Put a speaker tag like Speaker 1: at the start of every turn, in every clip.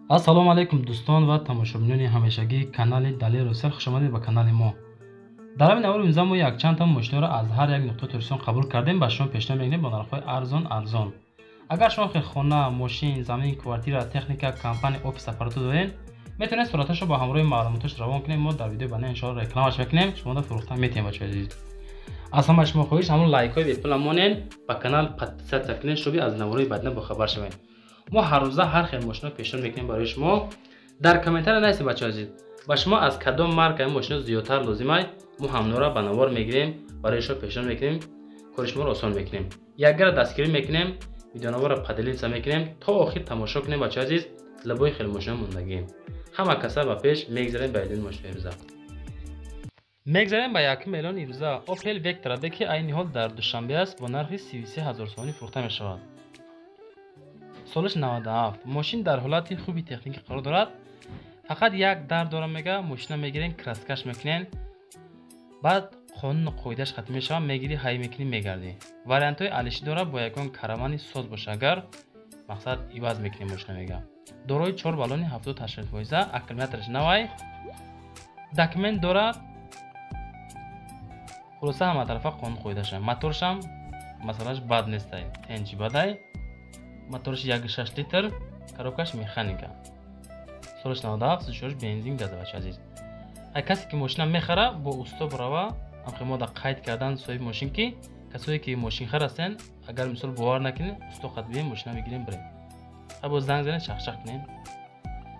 Speaker 1: Ассалому алайкум дӯстон ва тамошобинони ҳамешагии канали Далер Русел, хуш омадед ба канали мо. Дар ҳамин навори имрӯза мо якчанд та мошинаро аз ҳар як нуқтаи Тоҷикистон қабул кардем, ба шумо пешниҳод мекунем бо нархҳои арзон арзон. Агар шумо хел хона, мошин, замин, квартира, техника, компания, офис, аппаратура доред, метавонед сураташро бо ҳамроҳи маълумоташ равон кунед. Мо дар видеои баъдӣ иншоалло рекламаш мекунем, шуморо фурӯхта метиҳем. Бачаҳои азиз, аз ҳамаи шумо хоҳиш ҳамон лайкҳои бепула монед, ба канал подписаться кунед, шуби аз наворҳои баъдина бохабар шавед. Мо ҳар рӯза ҳар хел мошино пешниҳод мекунем барои шумо. Дар комментария нависед, бачаҳои азиз, ба шумо аз кадом маркаи мошино зиёдтар лозимай, мо ҳамнора ба навор мегирем, барои шумо пешниҳод мекунем, кори шуморо осон мекунем. Якгара дастгирӣ мекунем, видеонаворро поделиться мекунем, то охир тамошо кунем, бачаҳои азиз, лабои хел мошино мондагӣ. Ҳама каса ба пеш мегзарем ба эълони мошино имрӯза. Мегзарем ба якум эълони имрӯза. Opel Vectra D, ки айни ҳол дар Душанбе аст, бо нархи 33 ҳазор сомонӣ фурӯхта мешавад. Солаш 97. Мошин дар ҳолати хуби техникӣ қарор дорад. Фақат як дар дора мега, мошина мегирен, краскаш мекунен, баъд қонуну қоидааш қатъ мешавад, мегирӣ, ҳай мекунӣ, мегардӣ. Вариантҳои алишӣ дорад, бо ягон каравани соз боша, агар мақсад иваз мекунӣ мошина мега. Дорои 4 баллони 70-80%, аккумулятораш навай, документ дорад. Хулоса ҳаматарафа қонун қоидаша. Моторшам масъалаш бад нестай, тенҷи бадай. Моторш 1,6 литр, коробкаш механика. Солаш 97, сушош бензин газ, бача азиз. Ай касе ки мошина мехара, бо усто барава, амхи мо да қайд кардан соҳиби мошин, ки касое ки мошинхар ҳастен, агар мисол бовар накунед, усто қад бием, мошина мегирем, бирем. Ха боз занг занед, чахчах кунед.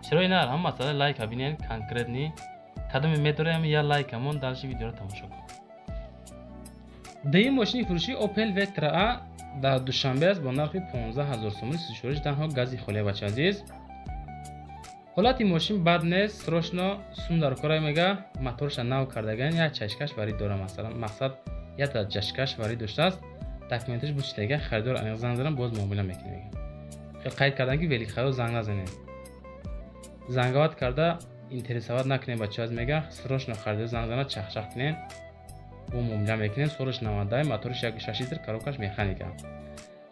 Speaker 1: Чаро ина ҳама масъала лайк бинед, конкретный кадоме медорем, я лайк амон, дальше видеоро тамошо кун. Дуюм мошини фурӯшӣ Opel Vectra A дар Душанбе аст бо нархи 15 ҳазор сомонӣ, сушориш танҳо гази холия, бача азиз. Ҳолати мошин бад нест, срочно сум дар кора мега, моторша нав кардаган, як чашкаш варид дора, масалан, мақсад якта чашкаш варид доштааст, документаш бучидага, харидор аниқ занг занам, боз муомила мекунем мега. Хел қайд кардан ки великхаро занг назанед. Занговат карда интересоват накунед, бача аз мега, срочно харидор занг занад, чахчах кунед, бо муомила мекунем. Солаш 90, моториш 1,6 литр, коробкаш механика.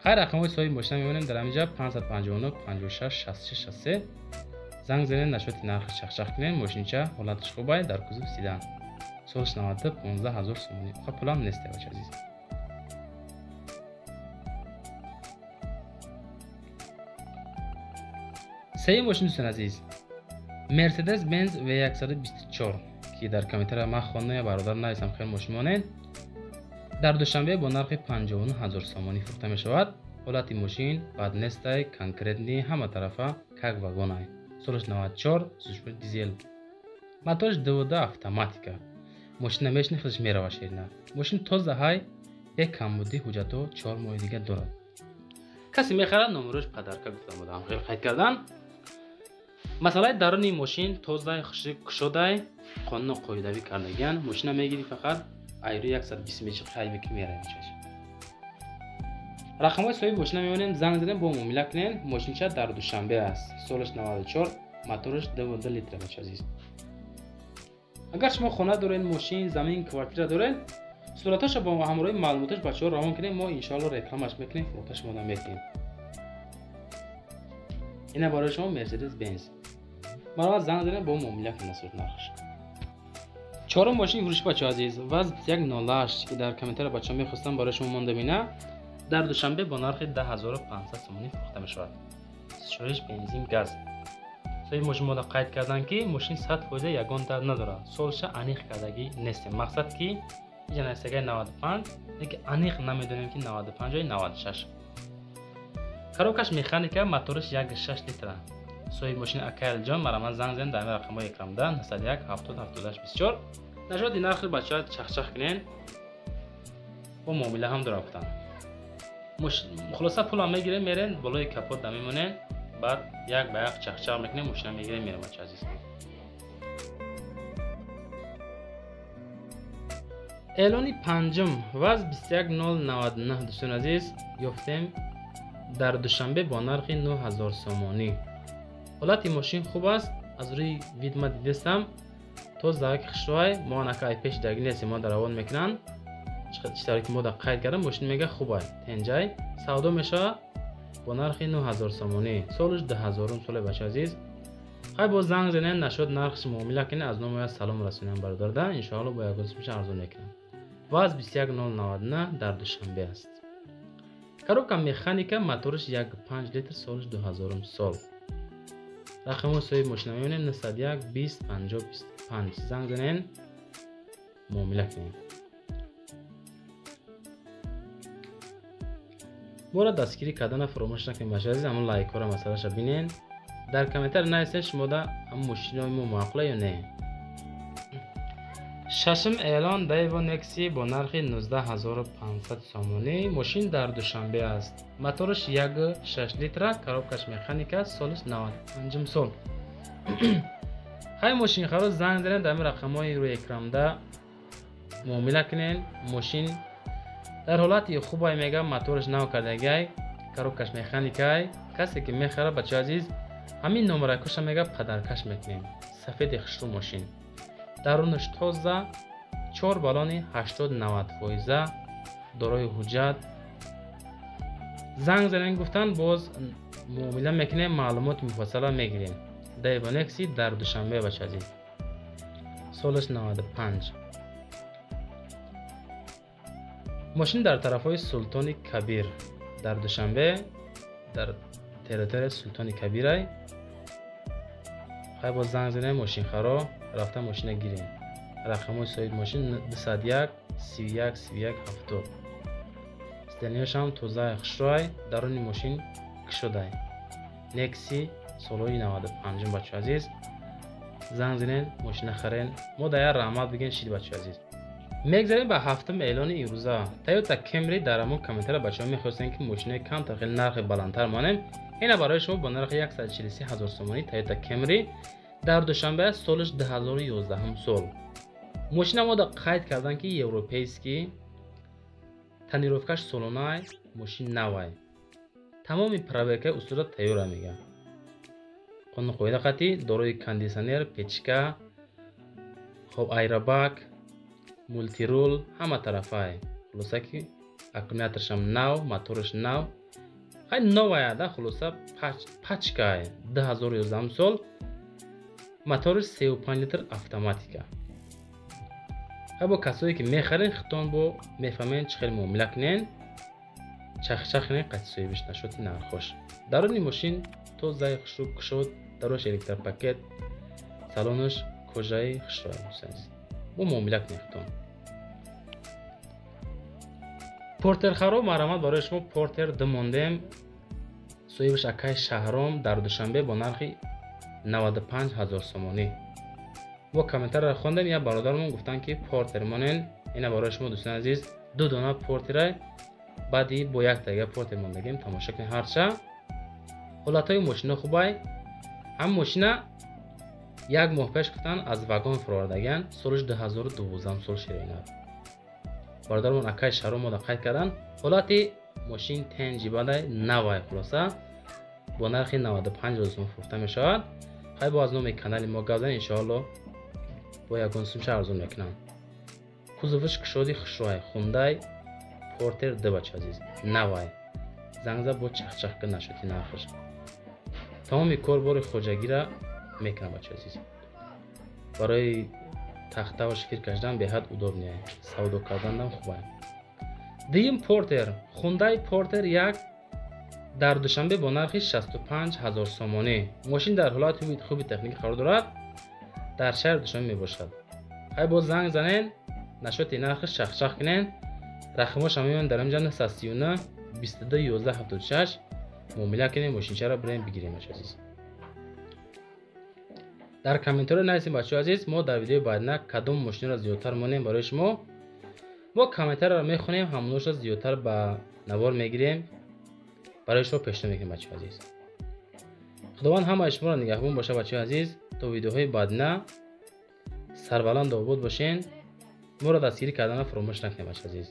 Speaker 1: Хайр, рақамҳои соҳиби мошина мемонем дар ҳаминҷа 559 56 66 63. Занг занед, нашоти нархи чахчах кунед, мошинча ҳолаташ хубай, дар кузов седан. Солаш 90, 15 ҳазор сомонӣ. Ха пулам нест, бача азиз. Сеюм мошин, дӯстони азиз, Mercedes Benz V124, ки дар комментария ман хонда бародар нависам, хел мошин монед. Дар Душанбе бо нархи 59 ҳазор сомонӣ фурӯхта мешавад. Ҳолати мошин бад нестай, конкретный, ҳама тарафа как вагонай. Солаш 94, сушпур дизел. Моторш 2.2 автоматика. Мошина мешини худаш мерава ширина. Мошин тоза ҳай, бе камбудӣ, ҳуҷҷатҳо 4 моҳи дига дорад. Касе мехарад, номерош подарка гуфта будам. Хел қайд кардан. Масъалаи даруни мошин тозай, хушик, кушодай, қонуну қоидавӣ кардагиян. Мошина мегирӣ, фақат айрӯи 120 мечи қайд мекунӣ, меравӣ чаш. Рақамҳои соҳиби мошина мемонем, занг занем, бо муомила кунем. Мошинча дар Душанбе аст. Солаш 94, мотораш 2.2 литр, бача азиз. Агар шумо хона доред, мошин, замин, квартира доред, сураташро бо ҳамроҳи маълумоташ бачаҳо равон кунем, мо иншоалло рекламаш мекунем, фурӯхта шумо мекунем. Ина барои шумо Mercedes Benz. Марҳамат, занг занем, бо муомила кунем насуд нархаш. Чорум мошини фурӯшӣ, бачаҳо азиз, ВАЗ 2108, ки дар комментария бачаҳо мехостам барои шумо монда бина, дар Душанбе бо нархи 10500 сомонӣ фурӯхта мешавад. Сушориш бензин газ. Соҳиби мошин мода қайд кардан, ки мошин 100% ягон дард надорад. Солша аниқ кардагӣ нестем. Мақсад ки иҷа нависагай 95, лекин аниқ намедонем ки 95 ё 96. Коробкаш механика, мотораш 1,6 литра. Соҳиби мошин Акайлҷон, марҳамат, занг занед дар рақамҳои экранда 901 70 78 24. Нашоди нархи бачаҳо чахчах кунен, бо муомила ҳам дора гуфтан. Хулоса пулам мегирем, мерен, болои капот да мемонен, баъд як ба як чахчах мекунем, мошина мегирем, мерем, бача азиз. Эълони панҷум ВАЗ 21099, дӯстони азиз, ёфтем дар Душанбе бо нархи 9000 сомонӣ. Ҳолати мошин хуб аст, аз рӯи вид ма дидестам, тоза хушрӯай, мо анака ай пеш дарги нестем, мо равон мекунанд. Чӣ тавре ки мо да қайд кардам, мошин мега хубай, тенҷай, савдо мешавад. бо нархи 9000 сомонӣ. Солаш 2000 соли бача азиз. Хай боз занг занен, нашуд нархш муомила кунед, аз номи салом расонем бародарда. Иншоалло бо ягон сумша арзон мекунам. ВАЗ 21099 дар Душанбе аст. Коробка механика, мотораш 1.5 литр, солаш 2000 сол. Рақами соҳиби мошина мебинем 901 20 50 25. Занг занен, муомила кунем. Моро дастгирӣ кардана фаромӯш накунед бача азиз, ҳамон лайкҳоро масъалаша бинен. Дар комментар нависед шумо да ҳамон мошинаи мо маъқула ё не. Шашум эълон Daewoo Nexi бо нархи 19500 сомонӣ. Мошин дар Душанбе аст. Мотораш 1.6 литра, коробкаш механика, солаш 95 сол. Хай мошинхаро занг занед, дар ҳамин рақамҳои рӯи экранда муомила кунед. Мошин дар ҳолати хубай мегам, мотораш нав кардагай, коробкаш механикай. Касе ки мехара бача азиз, ҳамин номеракоша мега падаркаш мекунем. Сафеди хушрӯ мошин. Дарунаш тоза, 4 баллони 80-90%, дорои ҳуҷҷат. Занг занен гуфтан, боз муомила мекунем, маълумоти муфассала мегирем. Daewoo Nexi дар Душанбе бача азиз. Солаш 95. Мошин дар тарафҳои Султони Кабир дар Душанбе, дар территорияи Султони Кабирай. Хай боз занг занем, мошинхаро рафта мошина гирем. Рақамҳои соҳиби мошин 201 31 31 70. Сиденияшам тозаи хушрӯай, даруни мошин кушодай. Nexi солҳои 95 бача азиз. Занг занен, мошина харен. Мо да як раҳмат бигем шид бача азиз. Мегзарем ба ҳафтум эълони имрӯза. Toyota Camry. Дар ҳамон комментария бачаҳо мехостем ки мошинаи камтар хеле нархи баландтар монем. Ина барои шумо бо нархи 143 000 сомонӣ Toyota Camry дар Душанбе аст, солаш 2011 сол. Мошина мо да қайд кардан ки европейский, тонировкаш солонай, мошин навай. Тамоми проверкаи усула тайёра мега. Қонун қоида қатӣ, дорои кондитсионер, печка, хоб аэробак, мултирул, ҳама тарафай. Хулоса ки аккумуляторшам нав, мотораш нав. Хай новая да, хулоса пачкай 2011 сол. Мотораш 3.5 литр автоматика. Хай бо касое ки мехарен, хитон бо мефаҳмен чӣ хел муомила кунен, чахчах кунен, қатъи соҳибиш нашуди нархош. Даруни мошин тозаи хушрӯ кушод, дарош электропакет, салонаш кожаи хушрӯ. Бо муомила кунед хитон. Портерхаро марҳамат, барои шумо Портер 2 мондем. Соҳибаш акай Шаҳром дар Душанбе бо нархи 95 000 сомонӣ. Мо комментарро хондем, як бародармон гуфтанд ки Портер монен. Ина барои шумо дӯстони азиз ду дона Портера, баъди бо як тага Портер мондагем, тамошо кунед ҳарча. Ҳолатҳои мошина хубай. Ҳам мошина як моҳ пеш гуфтанд аз вагон фуровардаган, солаш 2012 сол ширинад. Бародармон акай Шаҳром мода қайд кардан, ҳолати мошин тенҷи бадай навай, хулоса бо нархи 95 000 сомон фурӯхта мешавад. Хай бо аз номи канали мо гап занед, иншоалло бо ягон сумша арзон мекунам. Кузоваш кушоди хушрӯай, Хундай Портер 2 бача азиз, навай. Занг зад, бо чахчах кун нашуди нархаш. Тамоми кор бори хоҷагира мекунам бача азиз. Барои тахта ва шифир кашидан беҳад удобный, савдо карданам хубай. Дуюм Портер, Хундай Портер 1 дар Душанбе бо нархи 65 000 сомонӣ. Мошин дар ҳолати хуби техникӣ қарор дорад, дар шаҳри Душанбе мебошад. Хай боз занг занен, нашоти нархаш чахчах кунен. Рақамҳоша мебинед дар инҷа 939 22 11 76. Муомила кунем, мошинчаро бирем бигирем бача азиз. Дар комментариҳо нависем бачаҳои азиз, мо дар видеои баъдина кадом мошинро зиёдтар монем барои шумо. Мо комментарро мехонем, ҳамоношро зиёдтар ба навор мегирем, барои шумо пешниҳод мекунем бачаҳои азиз. Худованд ҳамаи шуморо нигаҳбон бошад бачаҳои азиз. То видеоҳои баъдина сарбаланд обод бошен. Моро дастгирӣ кардана фаромӯш накунед бачаҳои азиз.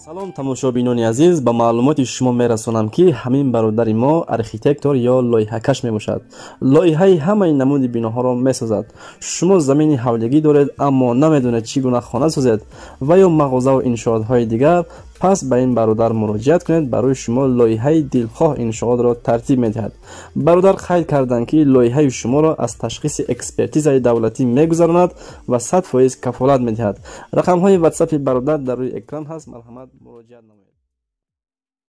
Speaker 1: Салом, тамошобинони азиз. Ба маълумоти шумо мерасонам, ки ҳамин бародари мо архитектор ё лоиҳакаш мебошад. Лоиҳаи ҳамаи намуди биноҳоро месозад. Шумо замини ҳавлигӣ доред, аммо намедонед, чӣ гуна хона созед ва ё мағозаву иншоотҳои дигар, пас ба ин бародар муроҷиат кунед. Барои шумо лоиҳаи дилхоҳ иншоотро тартиб медиҳад. Бародар қайд карданд, ки лоиҳаи шуморо аз ташхиси экспертизаи давлатӣ мегузаронад ва 100% кафолат медиҳад. Рақамҳои ватсапи бародар дар рӯи экран ҳаст. Марҳамат, муроҷиат намоед.